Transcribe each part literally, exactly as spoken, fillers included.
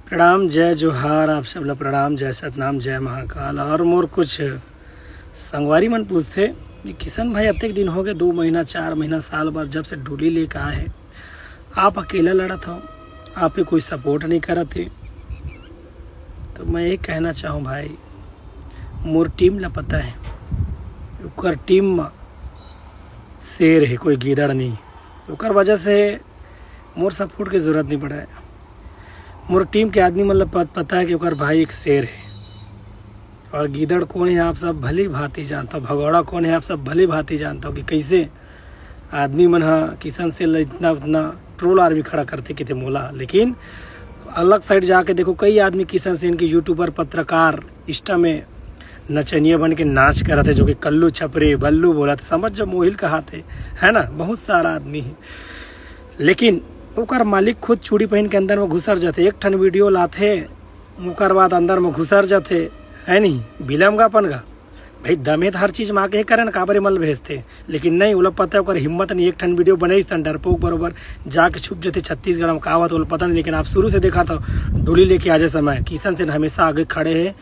प्रणाम, जय जोहार, आप सब ला प्रणाम, जय सतनाम, जय महाकाल। और मोर कुछ संगवारी मन पूछथे कि किशन भाई, अतेक दिन हो गए, दो महीना, चार महीना, साल भर जब से डोली लेके आए हैं, आप अकेला लड़त हो, आप ही कोई सपोर्ट नहीं करत है। तो मैं ये कहना चाहूँ भाई, मोर टीम ला पता है, ओकर टीम में शेर है, कोई गीदड़ नहीं। ओकर वजह से मोर सपोर्ट की जरूरत नहीं पड़ा है। मोर टीम के आदमी मतलब पत-, पता है कि ओकर भाई एक शेर है। और गीदड़ कौन है, आप सब भली भांति जानता हो, भगौड़ा कौन है, आप सब भली भांति जानता हो कि कैसे आदमी मन हा किशन सेन ला इतना, उतना ट्रोल आर्मी खड़ा करते किते मोला। लेकिन अलग साइड जाके देखो, कई आदमी किशन सेन के यूट्यूबर, पत्रकार, इंस्टा में नचनिया बन के नाच करत है, जो कि कल्लू छपरी बल्लू बोलत है, समझ जब मोहिल कहात है, है ना, बहुत सारा आदमी है। लेकिन ओकर मालिक खुद चूड़ी पहन के अंदर में घुसर जाते, एक ठन वीडियो लाथे, ओकर बाद अंदर में घुसर जाते, है नहीं, बिलम गा अपन गा। भाई, दम है तो हर चीज में आके करे ना, काबरे मल भेजते। लेकिन नहीं, ओला पता है ओकर हिम्मत नहीं, एक ठन वीडियो बनाइस तन डरपोक बरोबर जाके छुप जाते छत्तीसगढ़ में, का बात ओला पता नहीं। लेकिन आप शुरू से देखा था, डोली लेके आजे समय किशन सेन हमेशा आगे खड़े है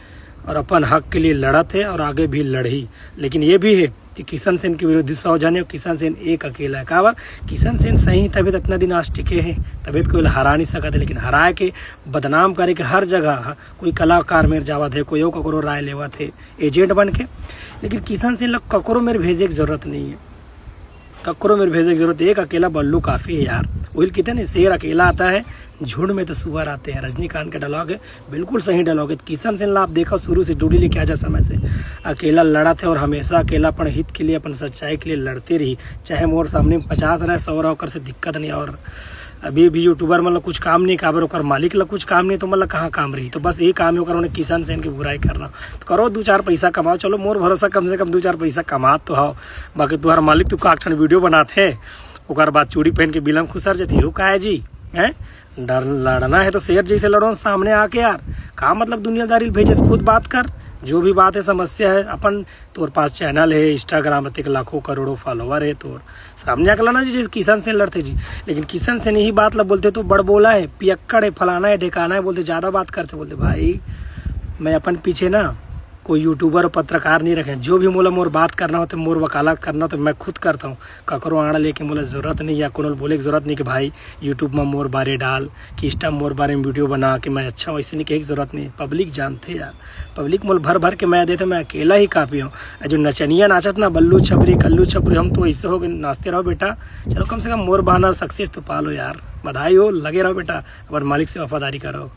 और अपन हक के लिए लड़त है और आगे भी लड़ही। लेकिन ये भी है कि किशन सेन के विरोधी सौ जने और किशन सेन एक अकेला है। काबर? किशन सेन सही तबीयत इतना दिन आज टिके है, तबीयत कोई हरा नहीं सकत है, लेकिन हराए के, बदनाम करे के हर जगह कोई कलाकार मेर जावत है, कोई और ककरो राय लेवत है एजेंट बन के। लेकिन किशन सेन ला ककरो मेर भेजे के जरूरत नहीं है, ककरो मेर भेजे के जरूरत है, एक अकेला बल्लू काफी है यार। वही कितने शेर अकेला आता है, झुंड में तो सुअर आते हैं। रजनीकांत का डायलॉग है, बिल्कुल सही डायलॉग है। किशन सेन ला आप देखा शुरू से डोली लेके आजा समय से अकेला लड़त है और हमेशा अकेला अपन हित के लिए, अपन सच्चाई के लिए लड़ते रही, चाहे मोर सामने पचास रहे, सौ रहे, ओकर से दिक्कत नहीं। और अभी भी यूट्यूबर मतलब कुछ काम नहीं, काबर ओकर मालिक ला कुछ काम नहीं, तो मतलब कहाँ काम रही? तो बस ये काम है ओकर, उन्हें किशन सेन की बुराई करना। तो करो, दो चार पैसा कमाओ, चलो मोर भरोसा कम से कम दो चार पैसा कमात तो हो, बाकी तुम्हारा मालिक तू काक ठन वीडियो बनात है, ओकर बाद चूड़ी पहन के बिलम खुसर जाती हो, का है जी? हैं? डर लड़ना है तो शेर जैसे लड़ो सामने आके यार। का मतलब दुनियादारी भेजे से, खुद बात कर, जो भी बात है, समस्या है, अपन, तोर पास चैनल है, इंस्टाग्राम पे तेरे लाखों करोड़ों फॉलोअर है तोर, सामने आके लड़ना जी, जैसे किशन सेन लड़ते जी। लेकिन किशन सेन यही बात ला बोलते तो बड़ बोला है, पियक्कड़ है, फलाना है, ढेकाना है बोलते, ज्यादा बात करते बोलते। भाई, मैं अपन पीछे ना कोई यूट्यूबर और पत्रकार नहीं रखे, जो भी मोला मोर बात करना होते, मोर वकालत करना होते, मैं खुद करता हूँ। ककरो आड़ लेके मोला जरूरत नहीं या कोनो बोले के जरूरत नहीं कि भाई यूट्यूब में मोर बारे डाल, कि इंस्टा में मोर बारे में वीडियो बना कि मैं अच्छा हूँ, ऐसे नहीं कहे के जरूरत नहीं। पब्लिक जानते यार, पब्लिक मोल भर भर के मैं देते, मैं अकेला ही काफी हूँ। जो नचनिया नाचत ना, बल्लू छपरी, कल्लू छपरी, हम तो ऐसे हो गए, नाचते रहो बेटा। चलो, कम से कम मोर बहाना सक्सेस तो पालो यार, बधाई हो, लगे रहो बेटा, अपन मालिक से वफादारी करो।